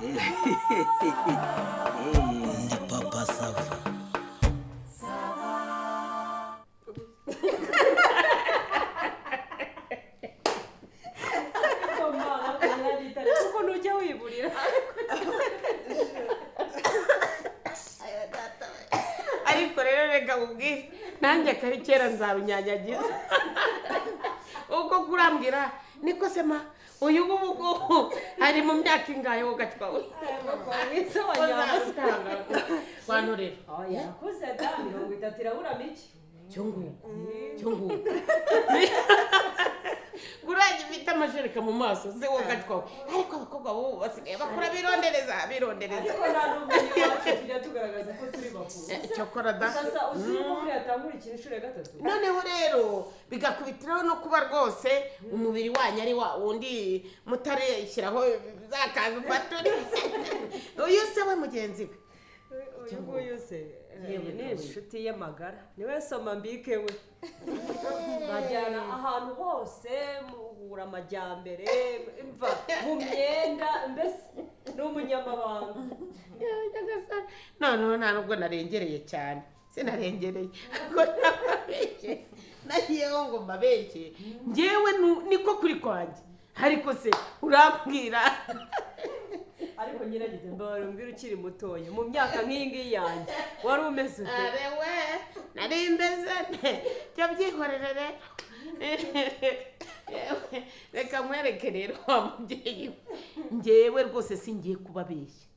Ndi Papa Sava. Kuko ntujya wiburira. Ariko rero reka nkubwire, nanjye akari kera nzarunyanyagiza ubwo kurambwira niko sema. Uyu ngubu ari mu myaka ingahe wo gacwa we? Mwiza wa Nyamusa. Wantorera. Yakuze da, 30 irabura mike. Cyo nguko, cyo nguko gurage ifite amashereka mu maso se wo gacwa we? Ariko abakobwa b'ubu basigaye bakura birondereza, birondereza. Ariko nta n'ubwo iwacu tujya tugaragaza ko turi bakuru. Cyokora da. Sasa uzi yuko buriya atangurikira inshuro ya gatatu. Noneho rero bigakubitiraho no kuba rwose umubiri wanyu ari wa wundi mutareshyiraho zakaza umaturi. Uyu se we mugenzi we? Uyu nguyu se? Yewe, ni nawe. Inshuti ye magara, niwe soma mbike we, bajyana ahantu hose, muhura amajyambere, mva mu myenda, mbese ni umunyamabanga. Yewe nyagasani, noneho nta nubwo narengereye cyane, sinarengereye ariko nababeshye, nagiyeho ngo mbabeshye njyewe niko kuri kwanjye. Ariko se urambwira. Ariko nyiragite, mbabara umbwira, ukiri mutoya mu myaka nk'iyi ngiyi yanjye wari umeze ute? Arewe, nari mbeze nte? Jya byihorere rero. Yewe, reka nkwereke rero wa mubyeyi we, njyewe rwose singiye kubabeshya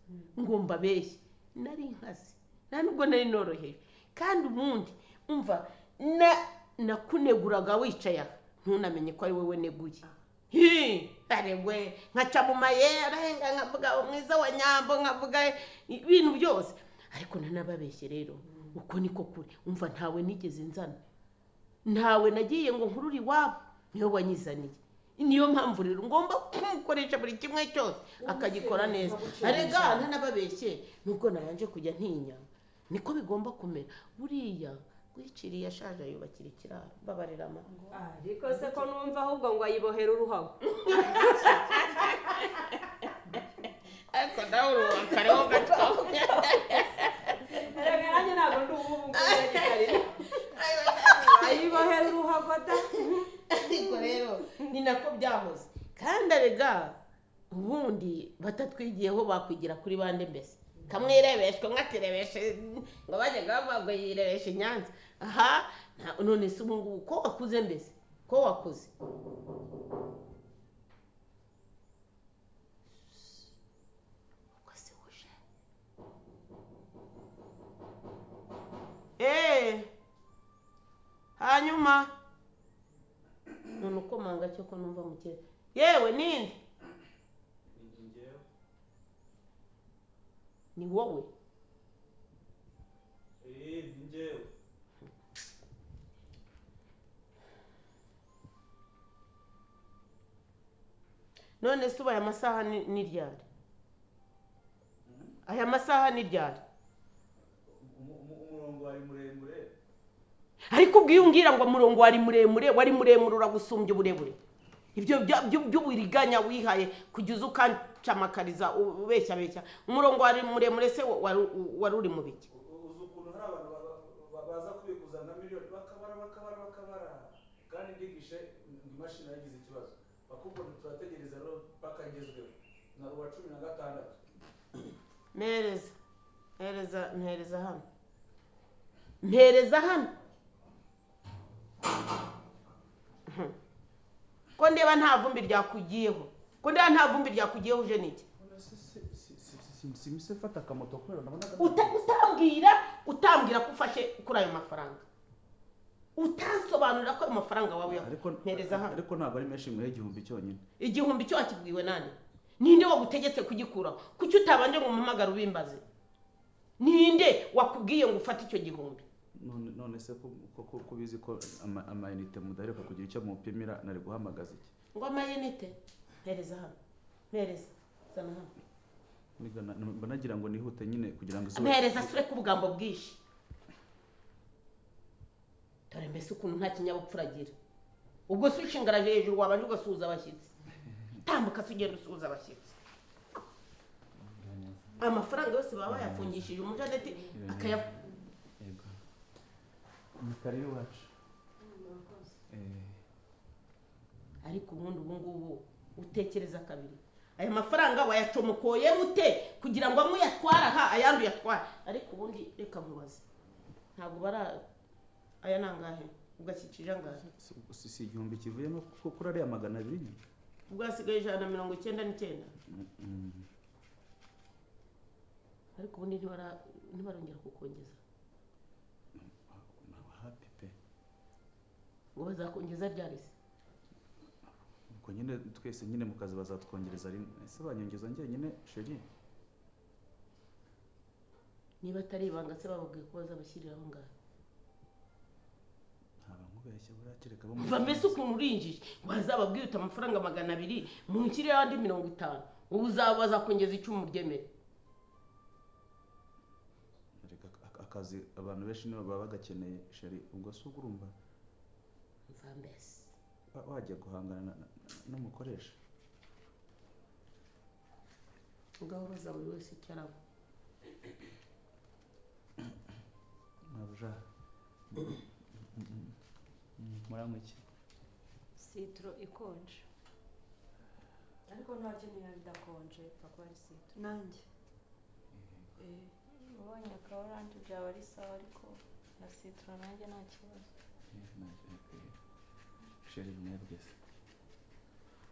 ngo mbabeshye, nari nkaze, nta nubwo nari noroheje. Kandi ubundi umva, na nakuneguraga wicaye aha ntunamenye ko ari wowe neguye. Hi, arewe, nkaca mu mayera, nkavuga umwiza wa Nyambo, nkavuga ibintu byose, ariko nanababeshye rero uko niko kuri. Umva, ntawe nigeze nzana, ntawe nagiye ngo nkurure iwabo, niwe wanyizaniye. Niyo mpamvu rero ngomba kumukoresha buri kimwe cyose akagikora neza. Arega ntanababeshye, nubwo nabanje kujya ntinya, niko bigomba kumera. Buriya wiciriye ashaje yubakira ikiraro, mbabarira ma. Ariko se ko numva ahubwo ngo ayibohere uruhago? Ariko nawe uruhakareho gato. Erega nanjye ntabwo ndi uw'ubu ngubu nyagitarira, ayibohera uruhago da. Ariko rero ni nako byahoze. Kandi arega ubundi batatwigiyeho bakwigira kuri bande? Mbese kamwirebeshwa nkakirebeshe ngo bajyaga bavuga ngo yirebeshe i Nyanza aha. None se ubu ngubu ko wakuze, mbese ko wakuze, ubwo se uje eee? Hanyuma none ukomanga cyo ko numva mukere, yewe ninde? Ni wowe? Ni njyewe. None se ubu aya masaha ni ryari? Aya masaha ni ryari? Umurongo wari muremure. Ariko ubwo iyo umbwira ngo umurongo wari muremure, wari muremure uragusumbya uburebure. Ibyo by'uburiganya wihaye kugeza ukancamakariza ubeshyabeshya, umurongo wari muremure se wari uri mu biki? Uzi ukuntu hari abantu baza kubikuza nka miliyoni, bakabara, bakabara, bakabara, kandi ndigishe ngo imashini yagize ikibazo, bakubona turategereza rero paka igezweho na uwa 16. Mpereza, mpereza, mpereza hano, mpereza hano. Ko ndeba nta vumbi ryakugiyeho, ko ndeba nta vumbi ryakugiyeho, uje n'iki? Simise mfata akamoto kubera nabonaga Utambwira ko ufashe kuri ayo mafaranga, utansobanurira ko ayo mafaranga wawe Ariko mpereza hano. Ariko ntabwo ari menshi, muhe 1000 cyonyine. 1000 cyo wakibwiwe nande? Ninde wagutegetse kugikuraho? Kuki utabanje ngo umuhamagare ubimbaze? Ninde wakubwiye ngo ufate icyo 1000? None se ko ubizi ko amayinite mudaheruka kugira icyo mupimira, nari guhamagaza iki? Ngo amayinite? Mpereza hano, mpereza, zana hano. Mba nagira ngo nihute nyine kugira ngo izuba Mpereza, sure ku bugambo bwinshi. Dore mbese ukuntu nta kinyabupfura agira. Ubwo se ushingaraje hejuru, wabanje ugasuhuza abashyitsi? Tambuka se ugenda usuhuza abashyitsi. Amafaranga yose baba bayafungishije umujaneti akaya. Yego, ni karibu iwacu. Ariko ubundi ubu ngubu utekereza kabiri, aya mafaranga wayacomokoye ute kugira ngo amwe uyatware aha, ayandi uyatware? Ariko ubundi reka nkubaze, ntabwo bara aya ni angahe? Ugashyikije angahe? Si 1000 kivuyemo kuko kuri ariya 200 nyine. Ubwo hasigaye 199. Ariko ubundi ntibarongera kukongeza? Happy pe. Ngo bazakongeza ryari se? Ubwo nyine twese nyine mu kazi bazatwongereza rimwe. Ese banyongeza njyenyine, chérie? Niba atari ibanga se, bababwiye ko bazabashyiriraho ngahe? Ntaba nkubeshya, buriya kereka bo muri Mva mbese ukuntu urinjije, wazababwiye uti amafaranga 200 munshyireho andi 50, ubu uzaba bazakongeza 10 uryemere. Reka, akazi abantu benshi nibo baba bagakeneye, chérie. Ubwo se ubwo urumva Mva mbese. Wajya guhangana n'umukoresha? Ngaho baza buri wese icyo araba. Mabuja, muranywa iki? Citron ikonje, ariko ntacyo niba idakonje, ipfa kuba ari citron. Nanjye. Ubonye aka orange byaba ari sawa, ariko na citron nanjye nta kibazo. Chérie, mwebwe se?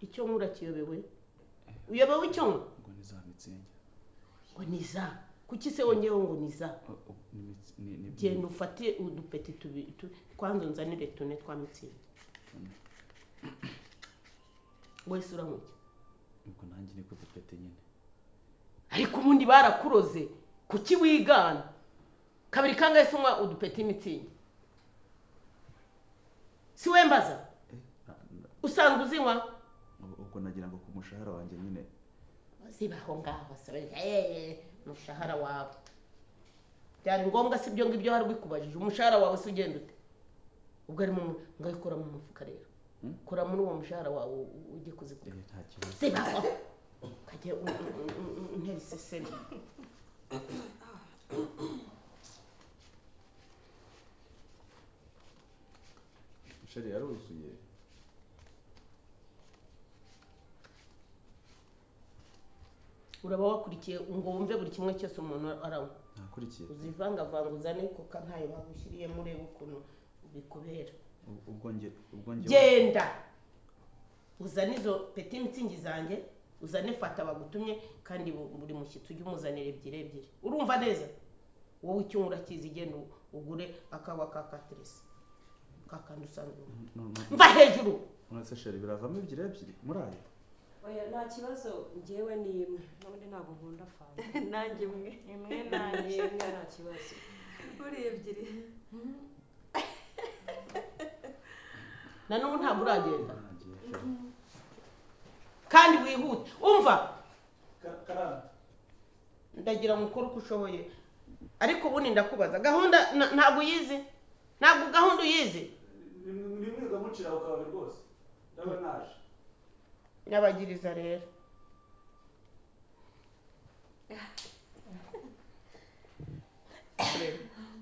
Icyo nkura kiyobewe? Uyobewe icyo nkura? Ngo ni za Mützig. Ngo ni za kuki se wongeyeho ngo ni za? Oh, oh, ni ni Genda ufate udupeti tubiri kwanza unzanire tune twa Mützig. Wese uranywa iki? Ubwo nanjye ni ku dupeti nyine. Ariko ubundi barakuroze, kuki wigana? Kabiri kangahe se unywa udupeti Mützig? Si we mbaza. Eh, Usanzwe uzinywa? Ubwo nagira ngo ku mushahara wanjye nyine. Zibaho ngaho se, umushahara wawe byari ngombwa? Si ibyo ngibyo hari bikubajije. Umushahara wawe se ugenda ute? Ubwo ari mu ngaho, ikora mu mufuka rero. Kora muri uwo mushahara wawe ujye kuzigura. Nta kibazo. Zibaho ukajya untera isesemi. Chérie, yaruzuye. Uraba wakurikiye ngo wumve buri kimwe cyose umuntu aranywa? Nakurikiye. Uzivangavanga, uzane Coca ntayo bagushyiriyemo, urebe ukuntu bikubera. Ubwo nge Genda uzane izo petit Mützig zanjye, uzane fata bagutumye, kandi buri mushyitsi ujye umuzanira ebyiri ebyiri. Urumva neza? Wowe icyo unywa urakizi, genda ugure akawa ka kateresi kakandi usanzwe unywa. No, no. Mva hejuru! None se chérie, biravamo ebyiri ebyiri muri ayo? Oya, nta kibazo, njyewe ni imwe, n'ubundi ntabwo nkunda fanta. Nanjye imwe. Imwe nanjye. Ni imwe, nta kibazo. Buriya ebyiri. Na n'ubu ntabwo uragenda? Nagiye, chérie. Kandi wihute, umva. Karame. Ndagira ngo ukore uko ushoboye, ariko ubundi ndakubaza gahunda ntabwo uyizi? Ntabwo gahunda uyizi? Nimwiga mucira ku kababi rwose, ndaba naje. Nyabagiriza rero.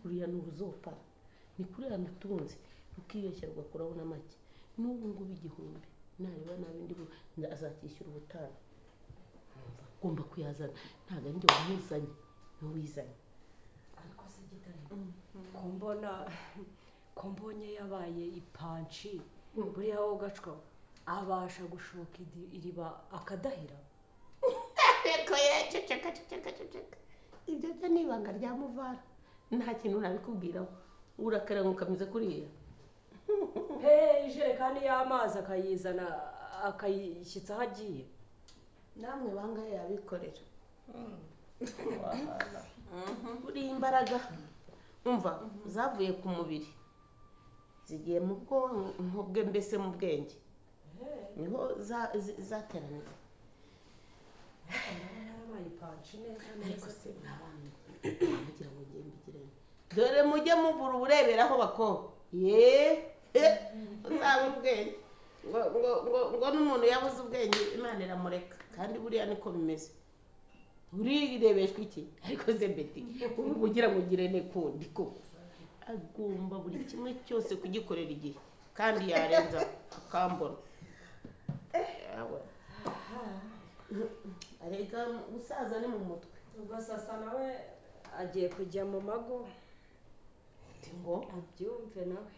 Uriya ni uruzopara, ni kuriya natunze rukibeshya rugakuraho na make. N'ubu ngubu 1000 nareba nabi ndi azakishyura ubutaha. Ugomba kuyazana, ntabwo ari njye wamuzanye, niwe wizanye. Ariko se gitare, ko mbona, ko mbonye yabaye ipanci, buriya wowe gacwa abasha gushoka iriba akadahira? Ariko ye, ceceka, ceceka, ceceka! Ibyo byo ni ibanga rya muvara, nta kintu nabikubwiraho. Urakara ukameze kuriya. He, ijerekani y'amazi akayizana akayishyitsa aho agiye. Namwe bangahe yabikorera buriya? Imbaraga umva zavuye ku mubiri zigiye mu bwonko bwe, mbese mu bwenge niho zateraniye. Ndabona yarabaye ipanci neza. Ariko Neza. Se mwabana bagira ngo ngiye mbigirane, dore mujye mubura ubureberaho bako ye uzabura ubwenge, ngo n'umuntu yabuze ubwenge Imana iramureka, kandi buriya niko bimeze. Urirebeshwa iki? Ariko se Beti, ubu ugira ngo ugire ne kundi koko agomba buri kimwe cyose kugikorera igihe, kandi yarenza akambona. Yawe. Arega gusaza ni mu mutwe. Ubwo Sasa nawe agiye kujya mu mago. Ati ngo abyumve nawe.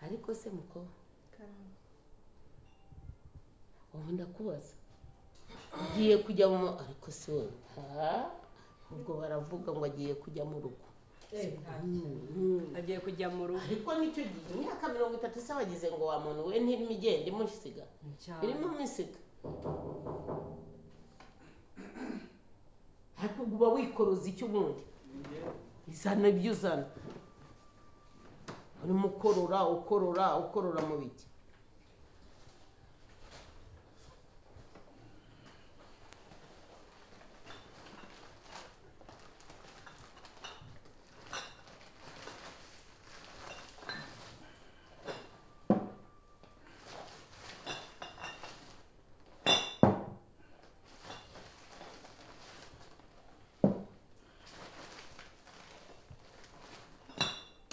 Ariko se muko, ubu ndakubaza, ugiye kujya mu, ariko se wowe, ha, ubwo baravuga ngo agiye kujya mu rugo. Agiye kujya mu rugo. Ariko nicyo gihe imyaka 30 se wagize ngo wa muntu we ntirimo igenda imusiga? Cyane. Irimo imisiga, ariko uba wikoroza icyo ubundi izana ibyo uzana, urimo ukorora, ukorora, ukorora mu biki?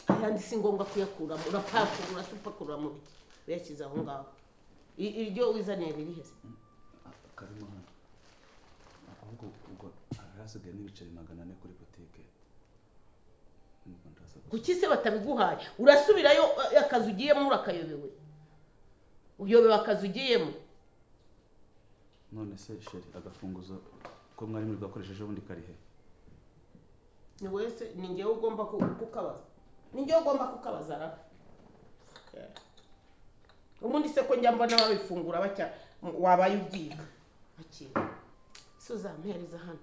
Ayandi si ngombwa kuyakuramo, urapakurura se upakurura mu biki uyashyize aho ngaho? Iryo wizaniye riri he se? Karimo hano. Ahubwo ubwo hari hasigaye n'ibiceri 400 kuri butike. Ubwo ndaza gusa. Kuki se batabiguhaye? Urasubirayo, akazi ugiyemo urakayobewe, uyobewe akazi ugiyemo. None se chéri, agafunguzo ko mwari muri gakoresheje ubundi kari he? Ni wese, ni njyewe ugomba kukabaza? Ni njyewe ugomba kukabaza ra? Ubundi se ko njya mbona babifungura batya, wabaye ubyiga akira se uzampereza hano?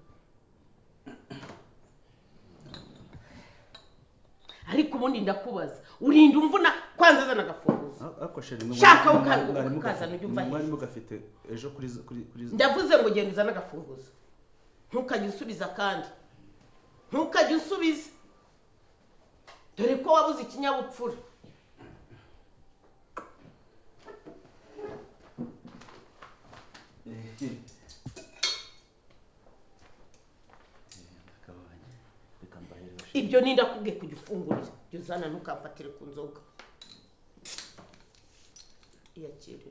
Ariko ubundi ndakubaza, urinda umvuna kwanza, azana agafunguzo. Ariko chéri, mwe Shaka mwari ukazana ujye umva mwari hejuru. mugafite ejo kuri Ndavuze ngo genda uzane agafunguzo, ntukajye usubiza, kandi ntukajye usubiza, dore ko wabuze ikinyabupfura. Ndakabonye, reka mbahere. Ibyo ni ndakubwiye kujya ufungurira, jya uzana, ntukamfatire ku nzoga. Iyakirire.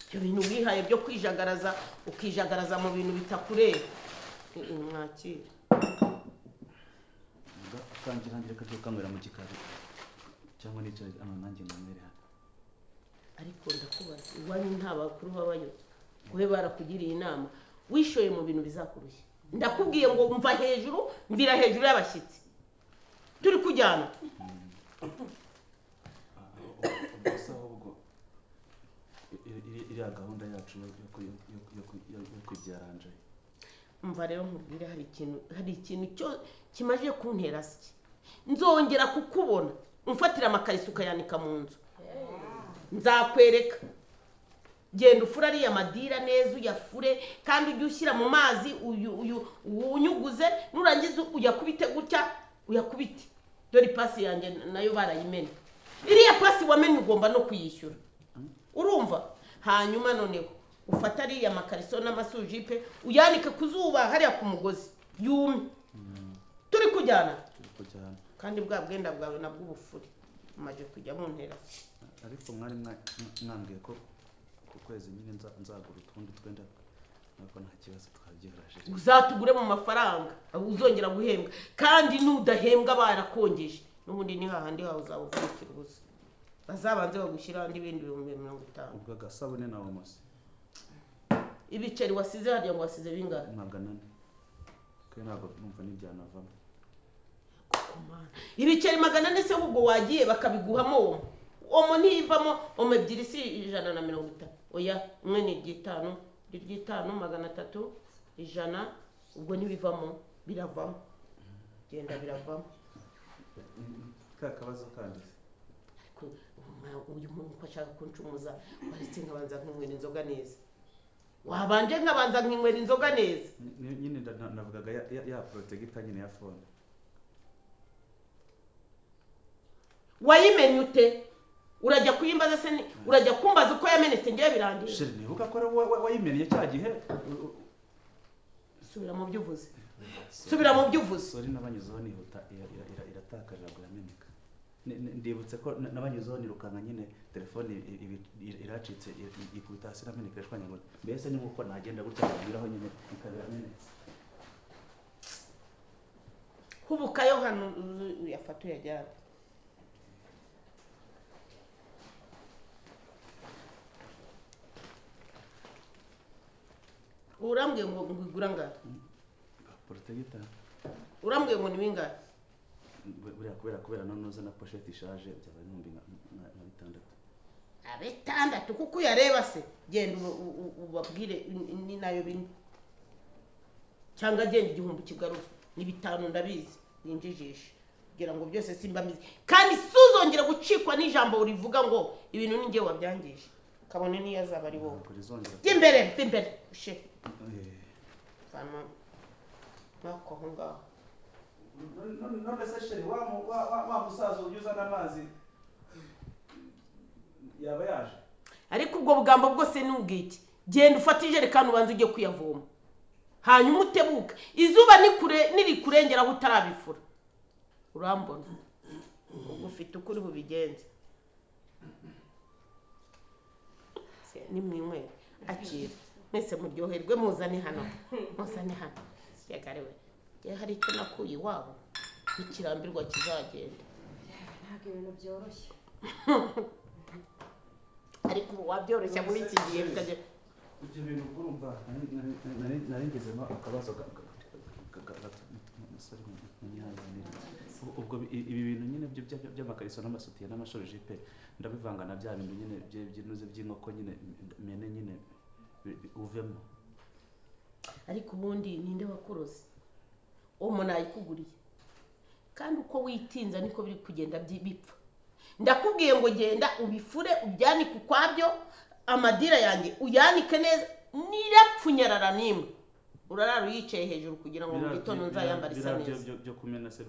Ibyo bintu wihaye byo kwijagaraza, ukijagaraza mu bintu bitakureba. Mwakire. Akangira ngira kajya kanywera mu gikari cyangwa nicara hano nanjye nywere hano. Ariko ndakubaza, iwanyu nta bakuru babayo ube barakugiriye inama? Wishoye mu bintu bizakurushya. Ndakubwiye ngo mva hejuru, mvira hejuru y'abashyitsi, turi kujyana. Ubwo se ahubwo iriya gahunda yacu yo kubyaranje? Umva rero nkubwire, hari ikintu cyo kimaze kuntera siki. Nzongera kukubona umfatira amakariso ukayanika mu nzu, nzakwereka. Genda ufure ariya madira neza, uyafure, kandi ujye ushyira mu mazi uyu unyuguze, nurangiza uyakubite gutya, uyakubite. Dore ipasi yanjye nayo barayimena. Iriya pasi wamenye ugomba no kuyishyura, urumva? Hanyuma noneho ufate ariya makariso n'amasujipe uyanike ku zuba hariya ku mugozi yumye. Turi kujyana? Turi kujyana. Kandi bwa bwenda bwawe nabwo ubufure, umaze kujya mu ntera. Ariko mwari mwambwiye ko ku kwezi nyine nzagura utundi twenda, ariko nta kibazo, twabyoroheje. Uzatugure mu mafaranga uzongera guhembwa, kandi nudahembwa barakongeje n'ubundi ni hahandi hawe uzaba uvunikira ubusa, bazabanze bagushyiraho andi bindi 50,000. Ubwo agasabune nawe mose. Ibiceri wasize harya ngo wasize bingahe? 400, kandi ntabwo numva n'ibyanavamo. Mana. Ibiceri 400 se ahubwo wagiye bakabiguhamo omo? Omo ntiyivamo, omo ebyiri si 150? Oya, imwe ni iry'itanu, iry'itanu 300, 100, ubwo ntibivamo? Biravamo, genda, biravamo. Ka kabazo kandi se? Ariko uyu muntu ko ashaka kuncumuza, waretse nkabanza nkinywera inzoga neza? Wabanje nkabanza nkinywera inzoga neza. Nyine navugaga ya protector nyine ya phone. Wayimenye ute? Urajya kuyimbaza se? Urajya kumbaza uko yamenetse? Ngewe birangiye. Chéri, nibuka ko ari wowe wayimennye cya gihe. Subira mu byo uvuze, subira mu byo uvuze. Sorry, nabanyuzeho nihuta, iratakaje, ntabwo irameneka. Ndibutse ko nabanyuzeho nirukanka nyine, telefone iracitse, ikubita hasi irameneka, irashwanyagurika. Mbese ni nkuko nagenda gutya nkabwiraho nyine ikaba iramenetse. Hubukayo hano, uyafate uyajyane. Urambwiye ngo igura angahe? Protector. Urambwiye ngo ni bingahe? Buriya kubera nonuza na pochette ishaje, byaba ibihumbi nka 6. 6 kuko uyareba se. Genda ubabwire ni nayo 4, cyangwa genda 1000 kigarura ni 5, ndabizi winjijisha kugira ngo byose simba mbizi. Kandi suzongera gucikwa n'ijambo urivuga ngo ibintu ni njye wabyangije, kabone niyo azaba ari wowe. Ntabwo rizongera. Jya imbere, jya imbere ushe vana mwako aho ngaho. None se chéri, wa musaza ujya uzana amazi yaba yaje? Ariko ubwo bugambo bwose ni ubwiki? Genda ufate ijerekani ubanze ujye kuyavoma, hanyuma utebuke izuba nirikurengeraho utarabifura. Urambona ubwo ufite uko uri bubigenze. Nimwinywere, akira mwese muryoherwe, muzane hano, muzane hano. Siyagariwe njye hari icyo nakuye iwabo nikirambirwa kizagenda. Ntabwo ibintu byoroshye. Ariko ubu wabyoroshya muri iki gihe bikajya. Ibyo bintu urumva nari ngezemo akabazo sorry, munyihanganire. Ubwo ibi bintu nyine by'amakariso n'amasutiye n'amashorojipe ndabivanga na bya bintu nyine by'inuze by'inkoko nyine mene nyine uvemo. Ariko ubundi ninde wakuroze? Uwo nayikuguriye, kandi uko witinza niko biri kugenda bipfa. Ndakubwiye ngo genda ubifure ubyanike ukwabyo, amadira yanjye uyanike neza, nirapfunyarara nimwe urarara uyicaye hejuru kugira ngo mu gitondo nzayambare isa neza. Byo kumena se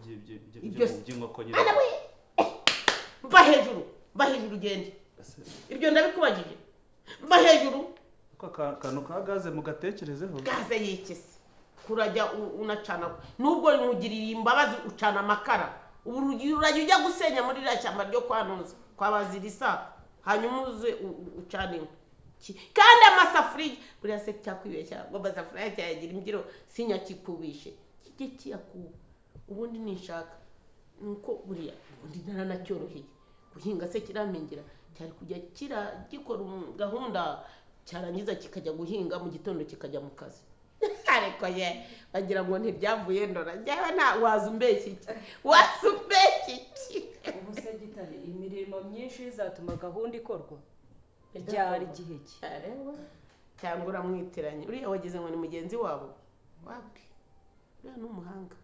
Ibyo by'inkoko nyine. Ana we! Mva hejuru, mva hejuru ugende. Ibyo ndabikubajije, mva hejuru. Ko akantu ka gaze mugatekerezeho. Gaze yikese kurajya unacana, nubwo nkugiriye imbabazi ucana amakara. Ubu urajya ujya gusenya muri ririya shyamba ryo kwanuza kwa Bazirisa, hanyuma uze ucane inkwi. Kandi amasafuriya buriya se cyakwibeshya ngo amasafuriya cyayagira imbyiro, sinyakikubishe kijye kiyakuba. Ubundi ninshaka nuko buriya ubundi naranacyoroheye guhinga se kirampingira, cyari kujya gikora gahunda cyarangiza kikajya guhinga mu gitondo kikajya mu kazi. Ariko ye bagira ngo ntibyavuye ndora, njyewe nta waza umbeshya iki, waza umbeshya iki? Ubu se Gitare, imirimo myinshi izatuma gahunda ikorwa ryari igihe ki? Arewa cyangwa uramwitiranye, uriya wagize ngo ni mugenzi wabo wapi? Uriya ni umuhanga.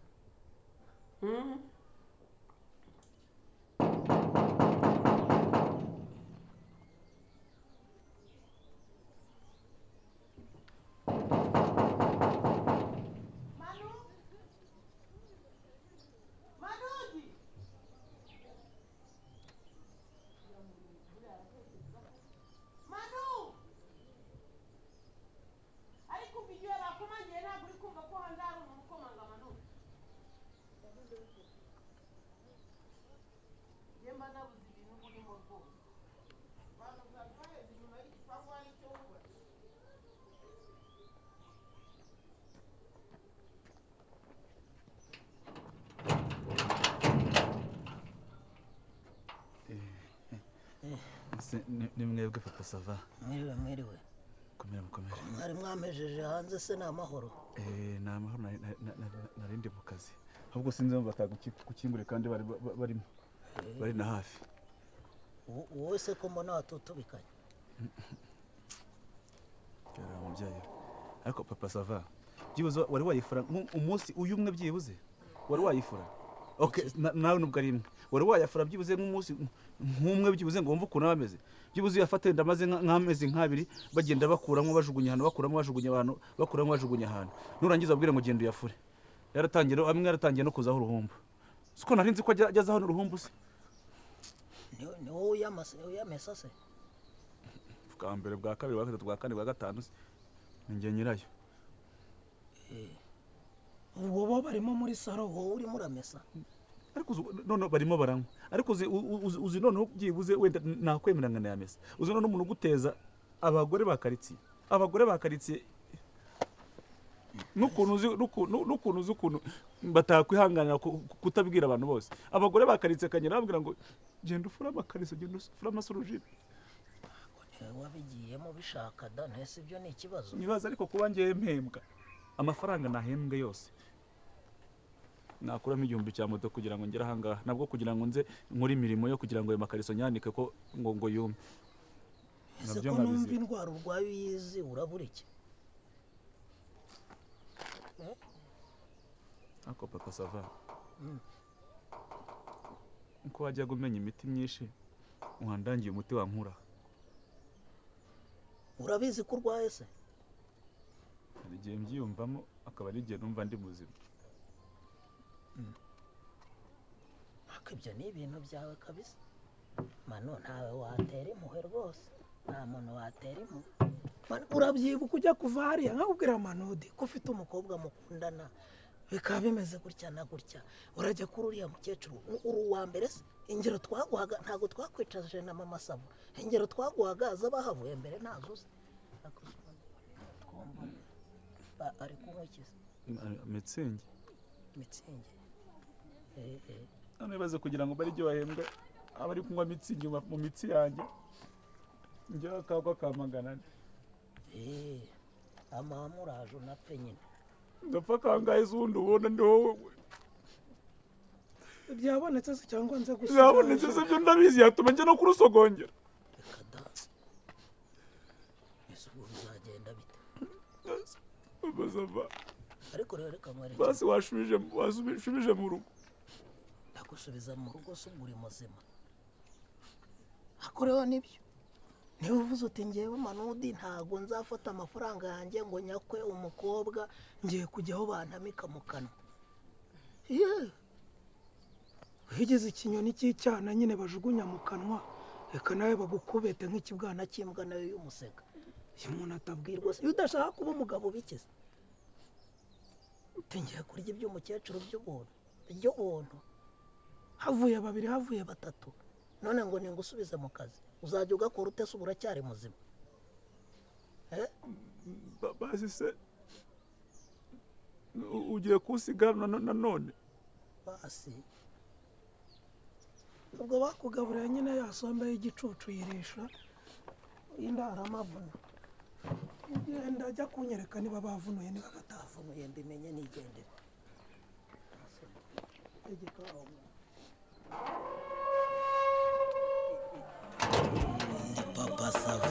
Ni mwebwe Papa Sava? Mwiriwe, mwiriwe. Komera, mukomere. Mwari mwampejeje hanze se ni amahoro? Ni amahoro, nari ndi mu kazi. Ahubwo sinzi impamvu batagukinguriye kandi bari barimo. Bari na hafi. Wowe se ko mbona watutubikanye? Cyara mubyeyi. Ariko Papa Sava, byibuze wari wayifura umunsi uyu umwe byibuze? Wari wayifura? Okay, nawe nubwo ari imwe. Wari wayafura byibuze nk'umunsi nk'umwe byibuze ngo wumve ukuntu aba ameze. Byibuze uyafate ndamaze nk'amezi nk'abiri bagenda bakuramo bajugunya ahantu, bakuramo bajugunya abantu, bakuramo bajugunya ahantu. Nurangiza abwire ngo genda uyafure. Yaratangiye amwe yaratangiye no kuzaho uruhumbu. Siko nari nzi ko ajyazaho n'uruhumbu se. Ni wowe uyamesa se? Bwa mbere, bwa kabiri, bwa gatatu, bwa kane, bwa gatanu se. Ni njye nyirayo. Ubwo bo barimo muri saro, Wowe urimo uramesa. Ariko none barimo baranywa, ariko uzi noneho byibuze wenda nakwemera nkanayamesa. Uzi noneho umuntu uguteza abagore ba karitsiye, abagore ba karitsiye, n'ukuntu uzi ukuntu batakwihanganira kutabwira abantu bose. Abagore ba karitsiye akagenda babwira ngo genda ufure amakariso, genda ufure amasurujire. Niwe wabigiyemo bishaka da, ntese ibyo ni ikibazo? Nibaza ariko kuba ngewe mpembwa amafaranga nahembwe yose, nakuramo 1000 cya moto kugira ngo ngere ahangaha, nabwo kugira ngo nze nkore imirimo yo kugira ngo ayo makariso nyanike ko ngo yume. Ese Nabyo ko numva nkabizira. indwara urwaye uyizi, urabura iki? Ariko Papa Sava, uko wajyaga umenya imiti myinshi, wandangiye umuti wankura. Urabizi ko urwaye se? Hari igihe mbyiyumvamo, akaba ari igihe numva ndi muzima. Ariko ibyo ni ibintu byawe kabisa, Manu. Ntawe watera impuhwe rwose, nta muntu watera impuhwe. Manu, urabyibuka ujya kuva hariya nkakubwira: "Manudi, ko ufite umukobwa mukundana, bikaba bimeze gutya na gutya, urajya kuri uriya mukecuru, uri uwa mbere se? Ingero twaguhaga, ntabwo twakwicaje na Mama Savo, ingero twaguhaga z'abahavuye mbere ntazo uzi." Twumva ari kunywa iki se? Mitsingi. Mitsingi. None bibaze kugira ngo bari ibyo bahembwa aba ari kunywa mitsingi mu mitsi yanjye, njyewe akagwa ka 400. Amahame uraje unapfe nyine. Ndapfa kangahe se ubundi? Ubona ndi wowe. Byabonetse se cyangwa nze gusa? Zabonetse se byo ndabizi, yatuma njya no kurusogongera. Reka da! Ese ubwo bizagenda bite? Papa Sava. Ariko rero reka nkwereke. Basi washubije mu rugo. Ndagusubiza mu rugo se ubwo uri muzima? Ariko rero nibyo. Niba uvuze uti: "Ngewe Manudi ntabwo nzafata amafaranga yanjye ngo nyakwe umukobwa, ngiye kujya aho bantamika mu kanwa." Yeee, wigize ikinyoni cy'icyana nyine bajugunya mu kanwa, reka nawe bagukubete nk'ikibwana na cy'imbwa nayo y'umusega. Iyo umuntu atabwirwa. Rwose iyo udashaka kuba umugabo ubikize uti: "Ngiye kurya iby'umukecuru by'ubuntu, by'ubuntu." Havuye babiri, havuye batatu, none ngo ningusubize mu kazi, uzajya ugakora ute se? Ubu uracyari muzima? Eh? Basi se ugiye kunsiga nanone? Basi. Ubwo bakugaburiye nyine ya sombe y'igicucu, yirisha indaramavuna. Ugenda ajya kunyereka niba bavunuye, niba batavunuye. Avunuye mbimenye nigendere. Tegeka aho. Ndi Papa Sava.